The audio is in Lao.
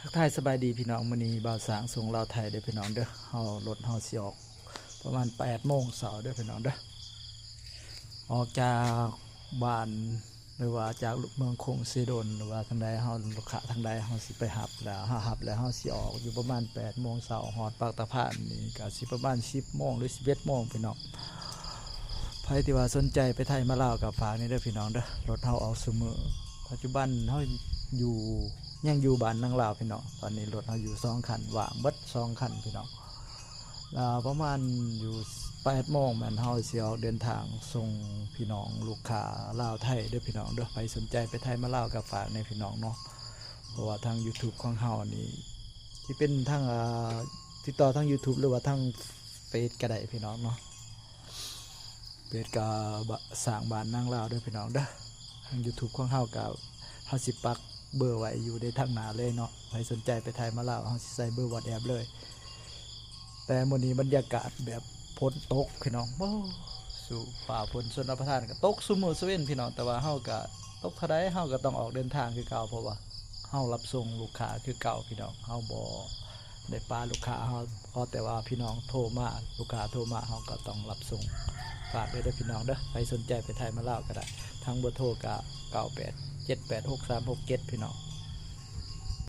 ທັກທາຍສະບາຍດີພີ່ນ້ອງ, ມື້ນີ້ບ່າວສາງສົ່ງລາວໄທເດີພີ່ນ້ອງເດີ. ເຮົາ ລົດເຮົາຊິອອກປະມານແປດໂມງເຊົ້າເດີພີ່ນ້ອງເດີ. ອອກຈາກບ້ານ ຫຼືວ່າຈາກເມືອງຄົງເຊໂດນ ຫຼືວ່າທາງໃດ ເຮົາ ລູກຄ້າທາງໃດ ເຮົາຊິໄປຮັບ ແລ້ວເຮົາຮັບແລ້ວ ເຮົາຊິອອກຢູ່ປະມານແປດໂມງເຊົ້າ. ຮອດປາກຕະພານນີ້ກໍຊິປະມານສິບໂມງ ຫຼື ສິບເອັດໂມງພີ່ນ້ອງ. ໃຜທີ່ວ່າສົນໃຈໄປໄທມາລາວກໍຝາກນີ້ເດີພີ່ນ້ອງເດີ, ລົດເຮົາອອກຊຸມື້. ປັດຈຸບັນເຮົາຢູ່ ຍັງຢູ່ບ້ານນາງລາວພີ່ນ້ອງ. ຕອນນີ້ລົດເຮົາຢູ່ສອງຄັນ ວ່າງເບິດສອງຄັນພີ່ນ້ອງ. ແລ້ວປະມານຢູ່ແປດໂມງ ແມ່ນເຮົາຊິອອກເດີນທາງສົ່ງພີ່ນ້ອງລູກຄ້າລາວໄທເດີພີ່ນ້ອງເດີ. ໃຜສົນໃຈໄປໄທມາລາວກໍຝາກແດ່ພີ່ນ້ອງເນາະ, ເພາະວ່າທາງ YouTube ຂອງເຮົານີ້ ຊິເປັນທາງ ເອີ ຕິດຕໍ່ທາງ YouTube ຫຼືວ່າທາງເຟສກໍໄດ້ພີ່ນ້ອງເນາະ. ເຟສກໍ ສາງບ້ານນາງລາວເດີພີ່ນ້ອງເດີ. ທາງ YouTube ຂອງເຮົາກໍ ເຮົາຊິປັກເບີໄວ້ຢູ່ໃນທາງໜ້າເລີຍເນາະ. ໃຜສົນໃຈໄປໄທມາລາວ ເຮົາຊິໃສ່ເບີ WhatsApp ເລີຍ. ແຕ່ມື້ນີ້ບັນຍາກາດແບບຝົນຕົກພີ່ນ້ອງ, ໂອ້ ສູ້ຟ້າຝົນຊົນລະປະທານ ກໍຕົກຊຸມື້ຊຸເວັນພີ່ນ້ອງ. ແຕ່ວ່າເຮົາກໍຕົກເທົ່າໃດ ເຮົາກໍຕ້ອງອອກເດີນທາງຄືເກົ່າ, ເພາະວ່າເຮົາຮັບສົ່ງລູກຄ້າຄືເກົ່າພີ່ນ້ອງ. ເຮົາບໍ່ໄດ້ປະລູກຄ້າ, ເຮົາຂໍແຕ່ວ່າພີ່ນ້ອງໂທມາ ລູກຄ້າໂທມາ ເຮົາກໍຕ້ອງຮັບສົ່ງ. ຝາກເດີພີ່ນ້ອງເດີ, ໃຜສົນໃຈໄປໄທມາລາວກໍໄດ້. ທາງເບີໂທກໍ ເກົ້າແປດເຈັດແປດຫົກສາມຫົກເຈັດ ພີ່ນ້ອງ.